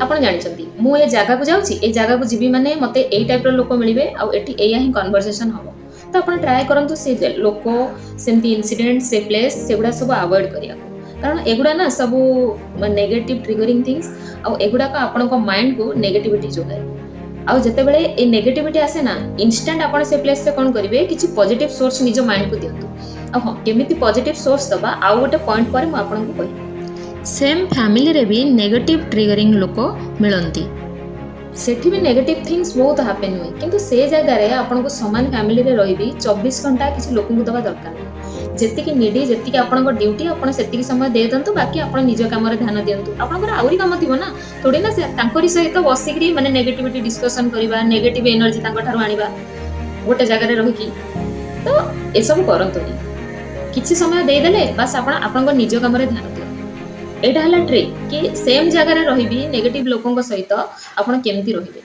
ଆପଣ ଜାଣିଛନ୍ତି, ମୁଁ ଏ ଜାଗାକୁ ଯାଉଛି, ଏ ଜାଗାକୁ ଯିବି ମାନେ ମୋତେ ଏଇ ଟାଇପ୍ର ଲୋକ ମିଳିବେ ଆଉ ଏଠି ଏଇଆ ହିଁ କନଭରସେସନ୍ ହବ। ତ ଆପଣ ଟ୍ରାଏ କରନ୍ତୁ ସେ ଲୋକ, ସେମିତି ଇନସିଡେଣ୍ଟ, ସେ ପ୍ଲେସ୍, ସେଗୁଡ଼ା ସବୁ ଆଭଏଡ୍ କରିବାକୁ। କାରଣ ଏଗୁଡ଼ା ନା ସବୁ ନେଗେଟିଭ୍ ଟ୍ରିଗରିଂ ଥିଙ୍ଗସ୍ ଆଉ ଏଗୁଡ଼ାକ ଆପଣଙ୍କ ମାଇଣ୍ଡକୁ ନେଗେଟିଭିଟି ଯୋଗାଏ। ଆଉ ଯେତେବେଳେ ଏଇ ନେଗେଟିଭିଟି ଆସେ ନା, ଇନଷ୍ଟାଣ୍ଟ ଆପଣ ସେ ପ୍ଲେସ୍ରେ କ'ଣ କରିବେ, କିଛି ପଜିଟିଭ୍ ସୋର୍ସ ନିଜ ମାଇଣ୍ଡକୁ ଦିଅନ୍ତୁ। ଆଉ ହଁ, କେମିତି ପଜିଟିଭ୍ ସୋର୍ସ ଦେବା, ଆଉ ଗୋଟେ ପଏଣ୍ଟ ପରେ ମୁଁ ଆପଣଙ୍କୁ କହିବି। ସେମ୍ ଫ୍ୟାମିଲିରେ ବି ନେଗେଟିଭ୍ ଟ୍ରିଗରିଂ ଲୋକ ମିଳନ୍ତି। ସେଠି ବି ନେଗେଟିଭ୍ ଥିଙ୍ଗସ୍ ବହୁତ ହାପେନ୍ ହୁଏ। କିନ୍ତୁ ସେ ଜାଗାରେ ଆପଣଙ୍କୁ ସମାନ ଫ୍ୟାମିଲିରେ ରହିବି 24 ଘଣ୍ଟା କିଛି ଲୋକଙ୍କୁ ଦେବା ଦରକାର ନାହିଁ। ଯେତିକି ନିଡି, ଯେତିକି ଆପଣଙ୍କ ଡ୍ୟୁଟି, ଆପଣ ସେତିକି ସମୟ ଦେଇଦିଅନ୍ତୁ। ବାକି ଆପଣ ନିଜ କାମରେ ଧ୍ୟାନ ଦିଅନ୍ତୁ। ଆପଣଙ୍କର ଆହୁରି କାମ ଥିବ ନା, ଥୋଡ଼ି ନା ସେ ତାଙ୍କରି ସହିତ ବସିକିରି ମାନେ ନେଗେଟିଭିଟି ଡିସ୍କସନ୍ କରିବା, ନେଗେଟିଭ୍ ଏନର୍ଜି ତାଙ୍କଠାରୁ ଆଣିବା ଗୋଟେ ଜାଗାରେ ରହିକି। ତ ଏସବୁ କରନ୍ତୁନି। କିଛି ସମୟ ଦେଇଦେଲେ ବାସ୍, ଆପଣ ଆପଣଙ୍କ ନିଜ କାମରେ ଧ୍ୟାନ ଦିଅନ୍ତୁ। ଏଇଟା ହେଲା ଟ୍ରିକ୍ କି ସେମ୍ ଜାଗାରେ ରହିବି ନେଗେଟିଭ୍ ଲୋକଙ୍କ ସହିତ ଆପଣ କେମିତି ରହିବେ।